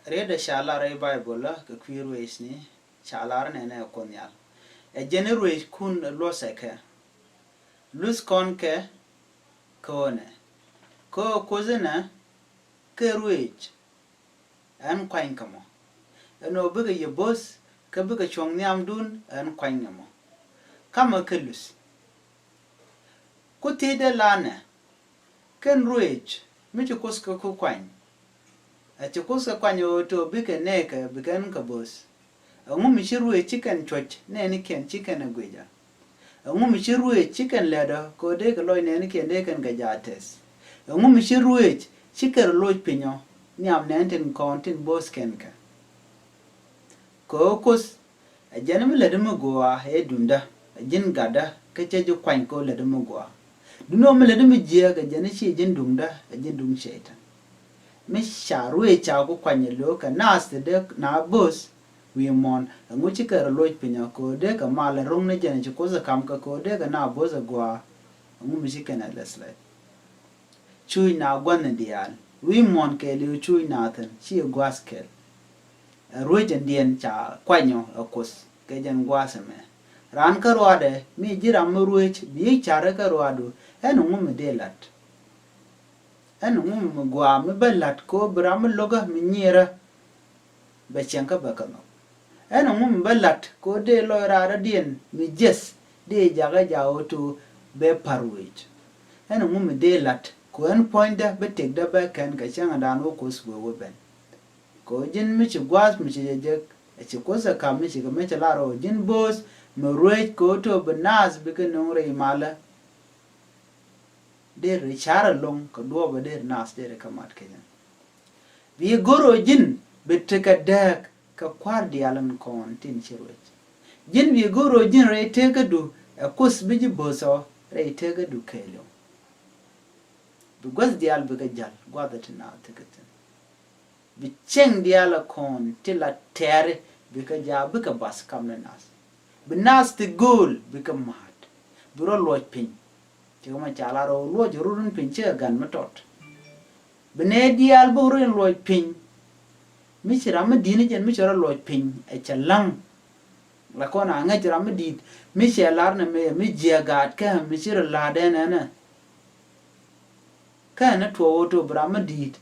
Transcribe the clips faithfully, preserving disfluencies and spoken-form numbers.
Riet ɛ ca lar rɛy Baibol kɛ kui̱ ruëëcni, ca lar nɛnɛ ɛ Kuoth Nhial. Ɛ jɛn i̱ ruëëckun ɛ luɔ̱thɛ kɛ. Luth kɔn kɛ kɛ ɣöö nɛ, kɛ ɣöö Kuoth inɛ kɛ ruëëc, ɛn kuany kɛ mɔ. Ɛn ɣöö bikɛ yɛ bo̱th kä bikɛ cuɔ̱ŋ nhiamdun, ɛn kuany kɛ mɔ. Kamɛ kɛ luth. Ku thiecdɛ la nɛ, kɛn ruëëc mi ci Kuoth kɛ ku kuany. Ɛ ci Kuoth kɛ kuany ɣöö tɔ̱ bikɛ nɛɛkɛ, bikɛn kɛ bo̱th. Ɛŋu mi ci ruëëc ci kɛn cuɔ̱c nɛɛnikiɛn ci kɛn ɛ guic ɛ? Ɛŋu mi ci ruëëc ci kɛn lɛt ɔ kɛ ɣöö dee kɛ lɔc nɛɛnikiɛn dee kɛn kɛ jaat tɛth? Ɛŋu mi ci ruëëc ci kɛn rɔ loc piny ɔ nhiam nɛɛni tin kɔn tin bo̱th kɛn kɛ? Kɛ ɣöö Kuoth ɛ jɛn mi lätdä mi gɔaa ɛ duŋdä, ɛ ji̱n gatdä, kä cä ji̱ kuany kɛ ɣöö lätdä mi gɔaa. Duundɛ ɣöö mi lätdä mi jiääk ɛ jɛn i̱ ci ji̱n duŋdä, ɛ ji̱n duŋ Cɛy-tan. Mi ca ruëëc ca ku kuany ɛ lo̱o̱k kɛ naath te dee na bo̱th wi̱i̱ muɔ̱ɔ̱n, ɛŋu ci kɛ rɔ loc piny ɔ kɛ ɣöö dee kɛ mal ɛ ro̱ŋ ni jɛn ɛ ci Kuoth ɛ ka̱m kɛ kɛ ɣöö dee kɛ na bo̱th ɛ gɔaa, ɛŋu mi ci kɛn ɛ lɛth lɛth? Cuuc na gua̱thni diaal wi̱i̱ muɔ̱ɔ̱n kɛɛliw cuuc na thi̱n ci gua̱a̱th kɛl. Ɛ ruëëc ɛn diɛn ca kuany ɔ ɛ Kuoth kɛ jɛn gua̱a̱th ɛmɛ. Raan kä ruaadɛ mi ji̱ ram mi ruëëc bi ca̱rä kä ruaadu, ɛn ɛŋu mi dee la̱t? Ɛn ɛŋu mi gɔaa mi bä la̱t kɛ ɣöö bi ram mi lo̱kä mi nyiirä bɛ cieŋ kä bɛ kɛ nhɔk? Ɛn ɛŋu mi bä la̱t kɛ ɣöö dee lɔc raadädiɛn mi jiɛth dee jakä jakä ɣöö to bɛ pa̱r wec? Ɛn ɛŋu mi dee la̱t kɛ ɣöö ɛn puɔ̱nydä bi tëkdä bä kɛn kɛ cäŋdan wä Kuoth wee wä ben? Kɛ ɣöö ji̱n mi ci gua̱a̱th mi ci jɛ jek, ɛ ci Kuoth ɛ ka̱m mi ci kɛ mi ci lar ɣöö ji̱n bo̱o̱th mi ruëëc kɛ ɣöö to bi naath bikɛ nöŋ rɛy malä. Der ri ca̱r ɛlɔ̱ŋ kɛ duɔɔpä der naath der ri kä mat kecä. Bi go̱r ɣöö ji̱n bi tekɛ dääk kɛ kua̱r diaal in kɔn tin ci ruëc. Ji̱n bi go̱r ɣöö ji̱n rɛy tekädu ɛ Kuoth bi ji̱ bo̱o̱th ɔ rɛy tekädu kɛɛliw. Bi gua̱th diaal bikɛ jäl gua̱th ɛ ti naath tekɛ thi̱n. Bi cieŋ diaal ɛ kɔn ti la tɛɛri bikɛ jaak bikɛ bath kam ni naath. Bi naath ti gööl bikɛ ma̱a̱t. Bi rɔ luɔc piny. Cikɛ mɔ ca lar ɣöö luɔc rot in piny cikɛ gan mi tɔt. Bi nɛy diaal bi rot in luɔc piny. Mi ci ram mi di̱t ni jɛn mi ci rɔ luɔc piny ɛ cɛ läŋ. La kɔn a ŋäc ram mi di̱i̱t mi cɛ lar ni mëë mi jiɛ gaat kɛ mi ci rɔ la̱a̱t ɛn ɛnɛ. Kä ɛn ɛ tuɔɔk ɣöö to bi ram mi di̱i̱t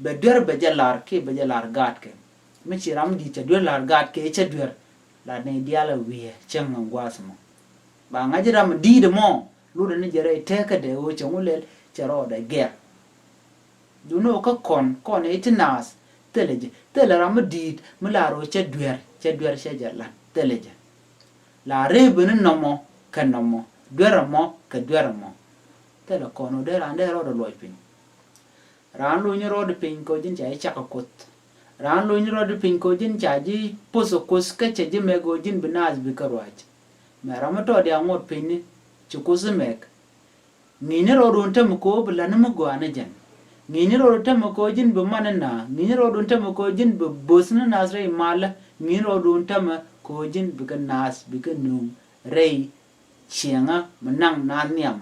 bɛ duer bɛ jɛ lar kiɛ bɛ jɛ lar gaatkɛ. Mi ci ram mi di̱i̱t cɛ duer lar gaatkɛ cɛ duer. La nɛy diaal ɛ wiee cäŋ ɛ gua̱a̱th mɔ. Ba ŋa̱c ram mi di̱i̱t ɛmɔ lotdɛ ni jɛ rɛy tekädɛ ɣöö cɛ ŋu lɛl cɛ rɔɔdɛ gɛr. Duundɛ ɣöö kä kɔn kɔn i̱ ti naath thilɛ jɛ, thilɛ ram mi di̱i̱t mi la rɔ cɛ duer cɛ duer cɛ jɛ la̱t thilɛ jɛ. La rëëp ni nɔmɔ kɛ nɔmɔ, duer ɛmɔ kɛ duer ɛmɔ. Thilɛ kɔn ɣöö dee raan dee rɔɔdɛ luɔc piny. Raan lony rɔɔdɛ piny kɛ ɣöö ji̱n ca ji̱ cak kɛ Kuoth. Raan lony rɔɔdɛ piny kɛ ɣöö ji̱n ca ji̱ poth ɛ Kuoth kä cɛ ji̱ mɛk ɣöö ji̱n bi naath bikɛ ruac. Mɛ ram mi tɔɔdiaal ŋot pinyni ci Kuoth i̱ mɛk. Ŋi̱i̱cni rɔɔdun tämɛ kɛ ɣöö bi la̱tni mi gɔaa ni jɛn. Ŋi̱i̱cni rɔɔdun tämɛ kɛ ɣöö ji̱n bi man ni naath. Ŋi̱i̱cni rɔɔdun tämɛ kɛ ɣöö ji̱n bi bo̱th ni naath rɛy malä. Ŋi̱i̱cni rɔɔdun tämɛ kɛ ɣöö ji̱n bikɛ naath bikɛ nööŋ rɛy ciɛŋä mi naŋ naath nhiam.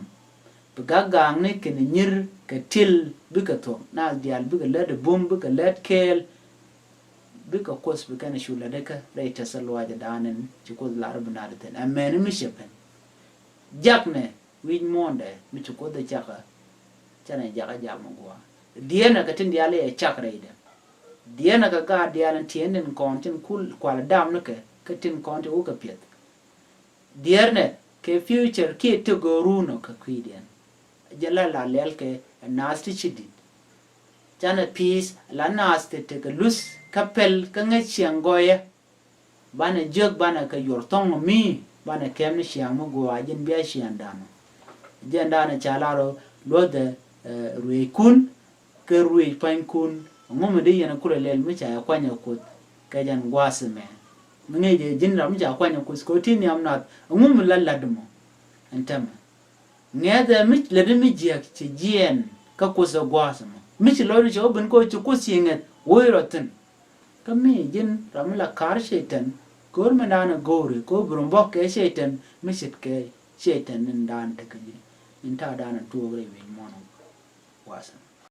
Bi ga̱a̱k ga̱a̱kni kɛnɛ nyi̱r kɛ til bikɛ thuɔ̱k. Naath diaal bikɛ lät ɛ bum bikɛ lät kɛɛl. Bikɛ Kuoth bi kɛn cu lätdɛ kä rɛy tɛth ɛ luaacɛ da̱a̱n in ci Kuoth lar bi na̱t thi̱n. Amäni mi cɛ ben. Jaknɛ wi̱c muɔ̱ɔ̱ndɛ mi ci Kuoth ɛ cakä. Canɛ jakä jam mi gua̱a̱. Dieenɛ kɛ tin diaal i̱ ɛ cak rɛydɛ. Dieenɛ kɛ gaat diaal in tiɛɛn tin kɔn tin kul kual damnikɛ kä tin kɔn ti wä kɛ piɛth. Diɛɛrnɛ kɛ future kiɛ ti go̱o̱run ɔ kɛ kui̱diɛn. Jɛ la la lɛl kɛ ɛ naath ti ci di̱t. Canɛ peace la naath ti tekɛ luth kä pɛl kä ŋäc ciɛŋ gɔyɛ. Banɛ jiök banɛ kɛ yuɔr thɔŋ mi banɛ kɛm ni ciaŋ mi guɔ a ji̱n bia ciaŋ danɔ. Jiɛn danɔ ca lar ɔ luɔthɛ ruëëckun kɛ ruëëc pua̱nykun. Ŋu mi di yɛn kulɛ lɛl mi ca yɛ kuany ɛ Kuoth kɛ jɛn gua̱a̱th ɛmɛ. Mi ŋi̱i̱c ɛ ji̱n ram mi ca kuany ɛ Kuoth kɛ ɣöö ti nhiam nath ŋu mi la la̱t mɔ. Ɛn täämɛ ŋɛ̈thɛ mi lätdä mi jiääk ci jiɛɛn kä Kuoth ɛ gua̱a̱th ɛmɔ. Mi ci lɔcdä cɛ wä ben kä ɣöö ci Kuoth ci ŋɛ̈th wä i̱ rɔ thi̱n. Kä mi ji̱n ram mi la ka̱r Cɛy-tan, ko̱r mi naan ɛ go̱o̱ri ko̱r bi rɔ bɔ̱k kɛ Cɛy-tan mi ce̱tkɛ Cɛy-tan in daan tekɛ ji̱ in ta̱a̱ daan in tuɔɔk rɛy wi̱i̱ muɔ̱ɔ̱n ɛ gua̱a̱th ɛmɔ.